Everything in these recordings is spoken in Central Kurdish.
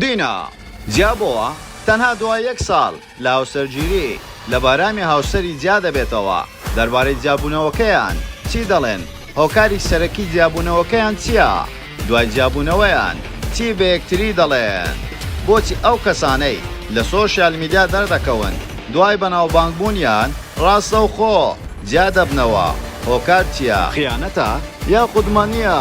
دینا جیابۆوە تەنها دوای یەک ساڵ لە هاوسەرگیری لە بەهرامی هاوسەری جیا دەبێتەوە، دەربارەی جیابوونەوەکەیان چی دەڵێن، هۆکاری سەرەکی جیابوونەوەکەیان چییە، دوای جیابوونەوەیان چی بە یەکتری دەڵێن، بۆچی ئەو کەسانەی لە سۆشیال میدیا دەردەکەون دوای بەناوبانگبوونیان ڕاستەوخۆ جیا دەبنەوە، هۆکار چییە؟ خیانەتە یاخود مەنییە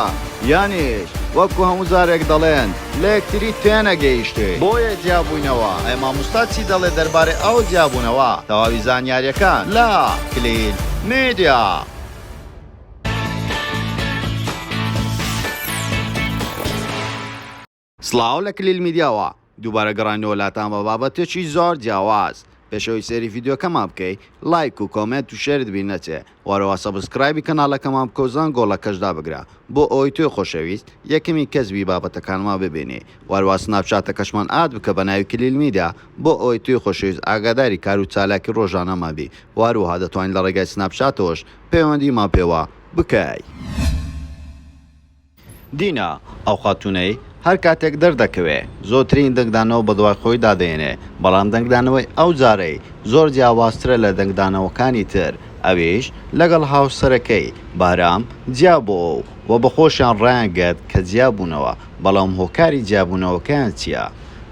یانیش وەکو هەموو جارێک دەڵێن لە یەکتری تێنەگەیشتین بۆیە جیابووینەوە، ئەی مامۆستا چی دەڵێت دەربارەی ئەو جیابوونەوە؟ تەواوی زانیاریەکان لە، کلیل میدیا. سڵاو لە کلیل میدیاوە دووبارە گەڕاینەوە لاتان بە بابەتێکی زۆر جیاواز پێش ئەوەی سەیری ڤیدیۆکەمان بکەی لایک و comment و share ت بیر نەچێ وەرەوە subscribe ی کەناڵەکەمان بکە و زەنگۆڵەکەش دابگرە بۆ ئەوەی تۆی خۆشەویست یەکەمین کەس بی بابەتەکانمان ببینی وەروا سناپچاتەکەشمان add بکە بە ناوی کلیل میدیا بۆ ئەوەی تۆی خۆشەویست ئاگاداری کار و چالاکی ڕۆژانەمان بی وەهەروەها دەتوانی لە ڕێگای سناپچاتەوەش پەیوەندیمان پێوە بکەی. دینا، ئەو خاتوونەی هەر کاتێک دەردەکەوێ زۆرترین دەنگدانەوە بەدوای خۆیدا دەهێنێ، بەڵام دەنگدانەوەی ئەو جارەی زۆر جیاوازترە لە دەنگدانەوەکانی تر، ئەویش لەگەڵ هاوسەرەکەی، بەهرام، جیابۆوە و بەخۆشیان ڕایانگەت کە جیابوونەوە، بەڵام هۆکاری جیابوونەوەکەیان چییە؟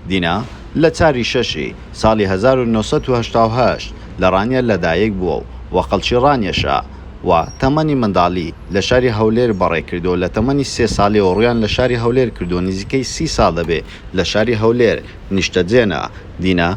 دینا لە چاری شەشی ساڵی 1988 لە ڕانیە لەدایک بووە و خەڵکی ڕانیەشە و تەمەنی منداڵی لە شاری هەولێر بەڕێکردووە، لە تەمەنی سێ ساڵیەوە ڕوویان لە شاری هەولێر کردووە، نزیکەی سی ساڵ دەبێ لە شاری هەولێر نیشتەجێنە. دینا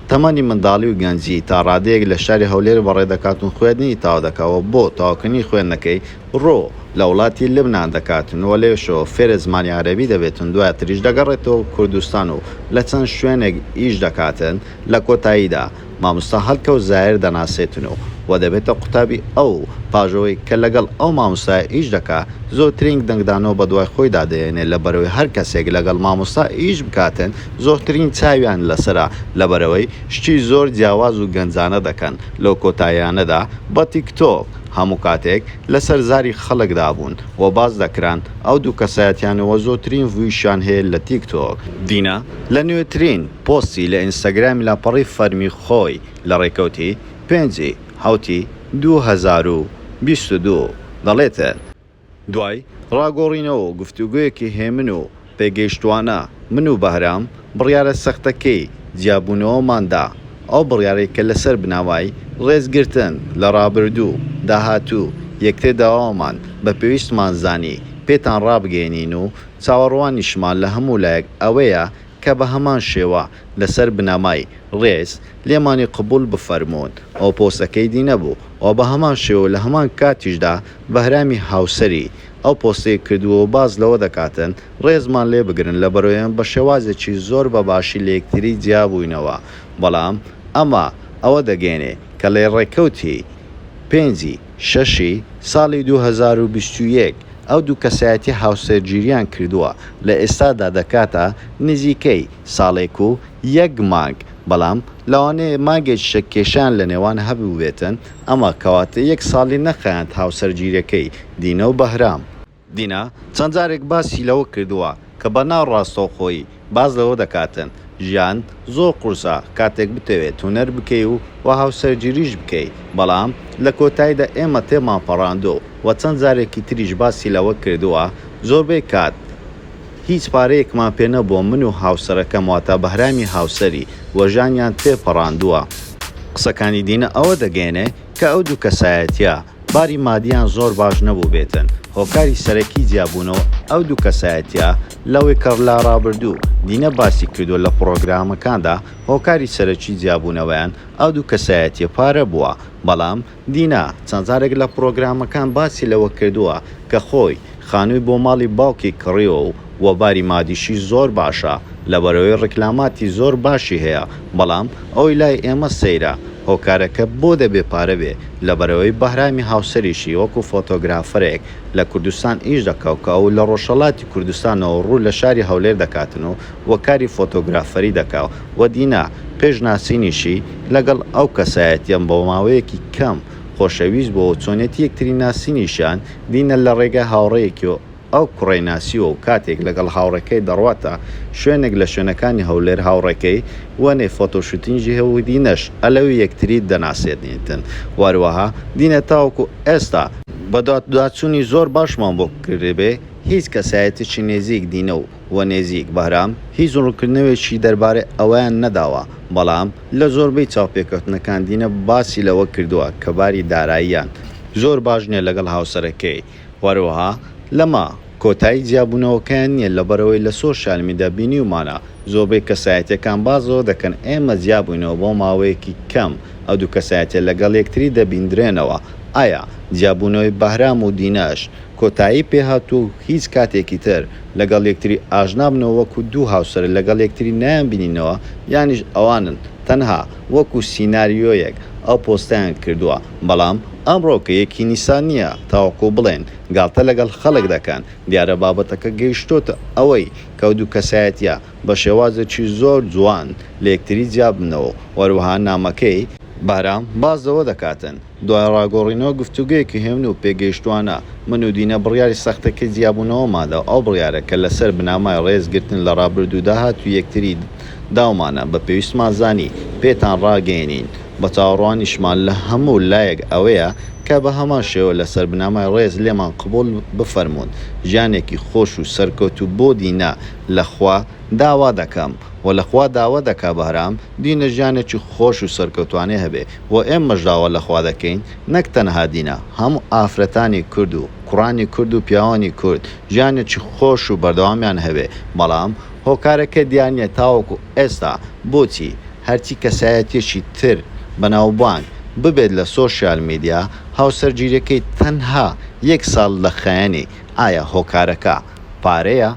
تەمەنی منداڵی و گەنجی تا ڕادەیەک لە شاری هەولێر بەڕێدەکات و خوێندنی تەواو دەکا و بۆ تەواوکردنی خوێندنەکەی ڕوو لە وڵاتی لبنان دەکاتن و لەوێشەوە فێرە زمانی عەرەبی دەبێتن دواتریش دەگەڕێتەوە کوردستان و لە چەند شوێنێک ئیش دەکاتن لە کۆتاییدا مامۆستا هەڵکەوت زاهیر دەناسێتن و و دەبێتە قوتابی ئەو پاش ئەوەی کە لەگەڵ ئەو مامۆستایە ئیش دەکا زۆرترین دەنگدانەوە بەدوای خۆیدا دەهێنێ لەبەرئەوەی هەر کەسێک لەگەڵ مامۆستا ئیش بکاتن زۆرترین چاویان لەسەرە لەبەرئەوەی شتی زۆر جیاواز و گەنجانە دەکەن لەو کۆتاییانەدا بە تیکتۆک هەموو کاتێک لەسەر زاری خەڵکدا بوون و باس دەکران، ئەو دوو کەسایەتیانە و زۆرترین view شیان هەیە لە تیک تۆک. دینا لە نوێترین پۆستی لە ئینستاگرامی لاپەڕەی فەرمی خۆی لە ڕێکەوتی پێنج ی حەوتی 2022 دەڵێت، دوای ڕاگۆڕینەوە و گفتوگۆیەکی هێمن و پێگەیشتووانە، من و بەهرام بڕیارە سەختەکەی جیابوونەوەمان دا، ئەو بڕیارەی کە لەسەر بنەمای ڕێزگرتن لە ڕابردوو و داهاتوو یەکتر داوامان بە پێویستمان زانی پێتان ڕابگەیەنین و چاوەڕوانیشمان لە هەموو لایەک ئەوەیە کە بە هەمان شێوە لەسەر بنەمای ڕێز لێمانی قبوڵ بفەرموون. ئەو پۆستەکەی دی نەبوو و بە هەمان شێوە و لە هەمان کاتیشدا بەهرامی هاوسەری ئەو پۆستەی کردووە و باس لەوە دەکاتن ڕێزمان لێ بگرن لەبەرئەوەی بە شێوازێکی زۆر بە باشی لە یەکتری جیا بووینەوە بەڵام ئەمە ئەوە دەگەیەنێ کە لە ڕێکەوتی پێنجی شەشی ساڵی 2021 ئەو دوو کەسایەتیە هاوسەرگیریان کردووە لە ئێستادا دەکاتە نزیکەی ساڵێک و یەک مانگ بەڵام لەوانەیە مانگێکیشە کێشەیان لە نێوان هەبووبێتن ئەمە کەواتە یەک ساڵی نەخایاند هاوسەرگیرەکەی دینە و بەهرام. دینا چەند جارێک باسی لەوە کردووە کە بە ناڕاستەوخۆیی باس لەوە دەکاتن ژیان زۆر قورسە کاتێک بتەوێت هونەر بکەی و و هاوسەرگیریش بکەی بەڵام لە کۆتاییدا ئێمە تێمان پەڕاندووە و چەند جارێکی تریش باسی لەوە کردووە زۆربەی کات هیچ پارەیەکمان پێ نەبووە من و هاوسەرەکەم واتە بەهرامی هاوسەری و ژیانیان تێپەڕاندووە. قسەکانی دینا ئەوە دەگەیەنێ کە ئەو دوو کەسایەتیە باری مادیان زۆر باش نەبووبێتن هۆکاری سەرەکی جیابوونەوە ئەو دوو کەسایەتیە لەوەی کە لە ڕابردوو دینە باسی کردووە لە پڕۆگرامەکاندا هۆکاری سەرەکی جیابوونەوەیان ئەو دوو کەسایەتیە پارە بووە بەڵام دینا چەند جارێک لە پڕۆگرامەکان باسی لەوە کردووە کە خۆی خانووی بۆ ماڵی باوکی کڕیوە و وە باری مادیشی زۆر باشە لەبەرئەوەی ڕیکلاماتی زۆر باشی هەیە بەڵام ئەوەی لای ئێمە سەیرە هۆکارەکە بۆ دەبێ پارە بێ لەبەرئەوەی بەهرامی هاوسەریشی وەکو فۆتۆگرافەرێک لە کوردستان ئیش دەکا و کە ئەو لە ڕۆژهەڵاتی کوردستانەوە ڕوو لە شاری هەولێر دەکاتن و وە کاری فۆتۆگرافەری دەکا و دینا پێش ناسینیشی لەگەڵ ئەو کەسایەتیە بۆ ماوەیەکی کەم خۆشەویست بووە و چۆنیەتی یەکتری ناسینیشیان دینا لە ڕێگای هاوڕێیەکیەوە. ئەو کوڕەی ناسیوە و کاتێک لەگەڵ هاوڕێکەی دەڕواتە شوێنێک لە شوێنەکانی هەولێر هاوڕێکەی وەنێ فۆتۆشوتینگی هەیە و دینەش ئەلەوی یەکتری دەناسێنێتن و هەروەها دینە تاوەکو ئێستا بەدواداچوونی زۆر باشمان بۆ کردبێ هیچ کەسایەتیەکی نێزیک دینە و و نێزیک بەهرام هیچ ڕوونکردنەوەیەکی دەربارەی ئەوەیان نەداوە بەڵام لە زۆربەی چاوپێکەوتنەکان دینە باسی لەوە کردووە کە باری داراییان زۆر باش نیە لەگەڵ هاوسەرەکەی و هەروەها لەمە کۆتایی جیابوونەوەکەیان نیە لەبەرئەوەی لە سۆشیال میدیا بینیومانە زۆربەی کەسایەتیەکان باس لەوە دەکەن ئێمە جیابووینەوە بۆ ماوەیەکی کەم ئەو دوو کەسایەتیە لەگەڵ یەکتری دەبیندرێنەوە ئایا جیابوونەوەی بەهرام و دینەش کۆتایی پێهاتووە و هیچ کاتێکی تر لەگەڵ یەکتری ئاشنابنەوە وەکو دوو هاوسەر لەگەڵ یەکتری نایانبینینەوە یانیش ئەوانن تەنها وەکو سیناریۆیەک ئەو پۆستەیان کردووە بەڵام ئەمڕۆ کە یەکی نیسان نییە تاوەکو بڵێن گاڵتە لەگەڵ خەڵک دەکەن دیارە بابەتەکە گەیشتۆتە ئەوەی کە ئەو دوو کەسایەتیە بە شێوازێکی زۆر جوان لە یەکتری جیاببنەوە و هەروەها نامەکەی بەهرام باس لەوە دەکاتن دوای ڕاگۆڕینەوە گفتوگۆیەکی هێمن و پێگەیشتووانە، من و دینە بڕیاری سەختەکەی جیابوونەوەمان دا و ئەو بڕیارە کە لەسەر بنەمای ڕێزگرتن لە ڕابردوو و داهاتووی یەکتری داومانە بە پێویستمان زانی پێتان ڕاگەیەنین و چاوەڕوانیشمان لە هەموو لایەک ئەوەیە کە بە هەمان شێوە لەسەر بنەمای ڕێز لێمان قبوڵ بفەرموون ژیانێکی خۆش و سەرکەوتوو بۆ دینە لە خوا داوا دەکەم و لە خوا داوا دەکا بەهرام دینە ژیانێکی خۆش و سەرکەوتوانەی هەبێ و ئێمەش داوا لە خوا دەکەین نەک تەنها دینە هەموو ئافرەتانی کورد و کوڕانی کورد و پیاوانی کورد ژیانێکی خۆش و بەردەوامیان هەبێ بەڵام هۆکارەکە دیار نیە تاوەکو ئێستا بۆچی هەرچی کەسایەتیەکی تر بەناوبانگ ببێت لە سۆشیال میدیا هاوسەرگیریەکەی تەنها یەک ساڵ دەخایەنی ئایا هۆکارەکە پارەیە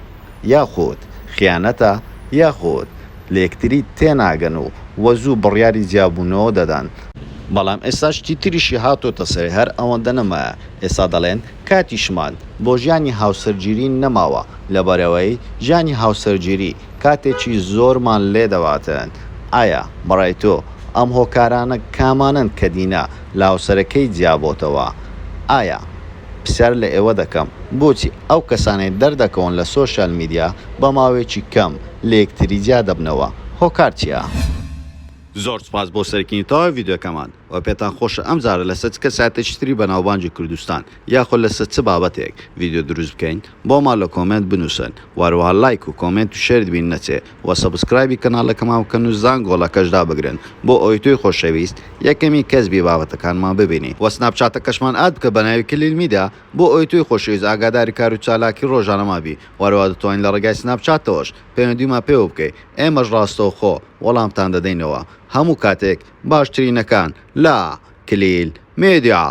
یاخود خیانەتە یاخود لەیەکتری تێناگەن و وە زوو بڕیاری جیابوونەوە دەدەن، بەڵام ئێستا شتی تریشی هاتۆتە سەرێ هەر ئەوەندە نەمایە ئێستا دەڵێن کاتیشمان بۆ ژیانی هاوسەرگیری نەماوە لەبەرئەوەی ژیانی هاوسەرگیری کاتێکی زۆرمان لێدەباتن ئایا بەڕای تۆ ئەم هۆکارانە کامانەن کە دینا لە هاوسەرەکەی جیابۆتەوە ئایا پرسیار لە ئێوە دەکەم بۆچی ئەو کەسانەی دەردەکەون لە سۆشیال میدیا بە ماوەیەکی کەم لە یەکتری جیا دەبنەوە هۆکار چیە؟ زۆر سوپاس بۆ سەیرکردنی تەواوی ڤیدیۆکەمان وە پێتان خۆشە ئەم جارە لەسەر چ کەسایەتێکی تری بەناوبانگی کوردستان یاخود لەسەر چ بابەتێک ڤیدیۆ دروست بکەین بۆمان لە comment بنوسن وە هەروەها لایک و comment و share ت بیر نەچێ وە subscribe ی کەناڵەکەمان بکەن و زانگۆڵەکەش دابگرن بۆ ئەوەی تۆی خۆشەویست یەکەمین کەس بی بابەتەکانمان ببینی وە سناپچاتەکەشمان add بکە بەناوی کلیل میدیا بۆ ئەوەی تۆی خۆشەویست ئاگاداری کارو چالاکی ڕۆژانەمان بی وە هەروەها دەتوانی لە ڕێگای سناپچاتەوەش پەیوەندیمان پێوە بکەی ئێمەش ڕاستەوخۆ وەڵامتان دەدەینەوە هەموو کاتێک باشترینەکان لە کلیل میدیا.